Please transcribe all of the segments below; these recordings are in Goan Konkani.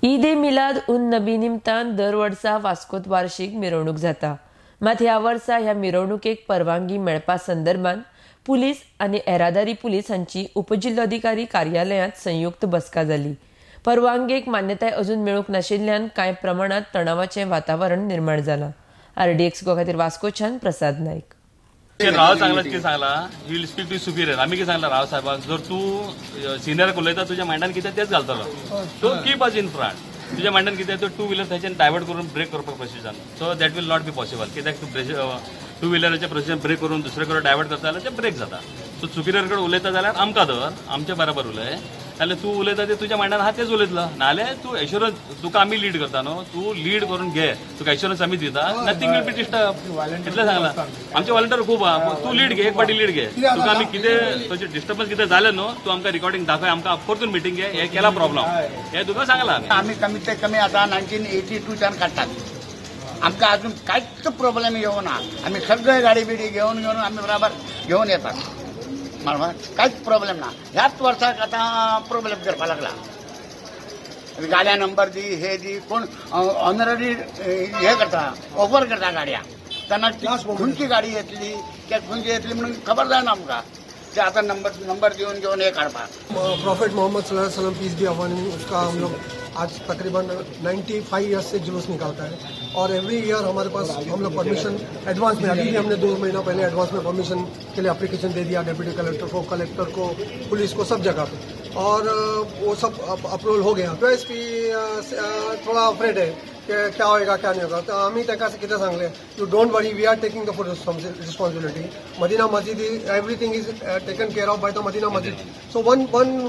ईद ए मिलाद उन नबी निमतान दर वर्सा वास्कोत वार्षिक मिरवणूक जाता. मात ह्या वर्सा ह्या मिरवणुकेक परवानगी मेळपा संदर्भात पुलीस आनी येरादारी पुलीस हांची उपजिल्लोधिकारी कार्यालयांत संयुक्त बसका जाली. परवानगेक मान्यताय अजून मेळूंक नाशिल्ल्यान कांय प्रमाणात तणावाचें वातावरण निर्माण जालां. आरडीएक्स गोवा खातीर वास्कोच्यान प्रसाद नायक. राव सांगला कितें सांगला, you will speak to superior. आमी कितें सांगला राव साहेबाक, जर तूं सिनियराक उलयता, तुज्या मायंडान कितें तेच घालतलो. So keep us in front. तुज्या मायंडान कितें, तो टू व्हिलर थंयच्यान डायवर्ट करून ब्रेक करपाक procession, so that will not be possible. कित्याक तूं टू व्हिलराचें प्रोसिजन ब्रेक करून दुसरे कडेन डायवर्ट करता जाल्यार ते ब्रेक जाता. सो सुपिरियर कडेन उलयता जाल्यार आमकां धर, आमच्या बराबर उलय. जाल्यार तूं उलयता ते तुज्या मायंडान आहा तेच उलयतलो. नाल्यार तूं एश्युरन्स, तुका आमी लीड करता न्हू, तूं लीड करून घे, तुका एश्युरन्स आमी दिता, nothing will be disturb. इतलें सांगला. आमचे वॉलंटियर खूब आहा. तूं लीड घे, एक पाटी लीड घे. तुका आमी कितें तशें डिस्टर्बन्स कितें जालें न्हू, तूं आमकां रिकॉर्डिंग दाखय, आमकां परतून मिटींग घे. हें केला प्रॉब्लम, हें तुका सांगलां आमी. आमी कमीत कमी आतां 1982च्यान काडटात. आमकां अजून कांयच प्रॉब्लेम येवना. आमी सगळे गाडी बिडी घेवन घेवन आमी बराबर घेवन येतात. बरोबर, कांयच प्रॉब्लेम ना. ह्याच वर्साक आतां प्रॉब्लेम करपाक लागला. गाड्या नंबर दी, हे दी, कोण ऑनररी हे करता, ऑफर करता गाड्या. तेन्ना ती खंयची गाडी येतली, ते खंयची येतली म्हणून खबर जायना आमकां. ते आतां नंबर नंबर दिवन घेवन हे काडपाक. प्रॉफेट मोहम्मद सल्लल्लाहु अलैहि वसल्लम, पीस बी अपॉन, उसका हम लोग आज तकरीबन 95 इयर्स से जुलूस निकालता है और एवरी ईयर हमारे पास हम लोग परमिशन एडवांस में, अभी भी हमने 2 महीना पहले एडवांस में परमिशन के लिए एप्लीकेशन दे दिया डेप्यूटी कलेक्टर को, कलेक्टर को, पुलिस को, सब जगह पे और वो सब अप्रूवल हो गया. तो एस पी थोड़ा अफ्रेड है कि क्या होएगा, क्या नहीं होगा. तर आम्ही ताका कितें सांगलें, you don't worry, we are taking the full responsibility. Madina Masjid, everything is taken care of by the Madina Masjid. So one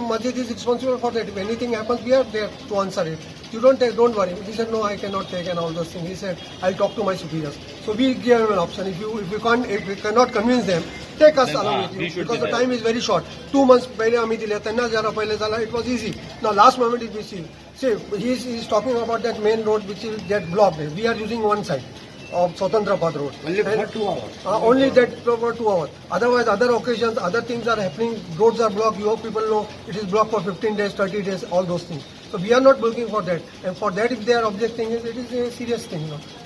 masjid is responsible for that. If anything happens, we are there to answer it. You don't take, don't worry. He said, "No, I cannot take" and all those things. He said, "I'll talk to my superiors." So we gave him an option. If you can't, if you cannot convince them, take us Then, along with we you should because be the there. Time is very short. 2 months पहिले आम्ही दिले त्यांना, जरा पहिले झाला, it was easy. Now last moment, if you see, see, he is talking about that main road which will get blocked. We are using one side of Swatantra Path Road. Only for And- 2 hours. Only that for 2 hours. Otherwise, other occasions, other things are happening. Roads are blocked. You people know it is blocked for 15 days, 30 days, all those things. So we are not looking for that. And for that, if they are objecting, it is a serious thing. No?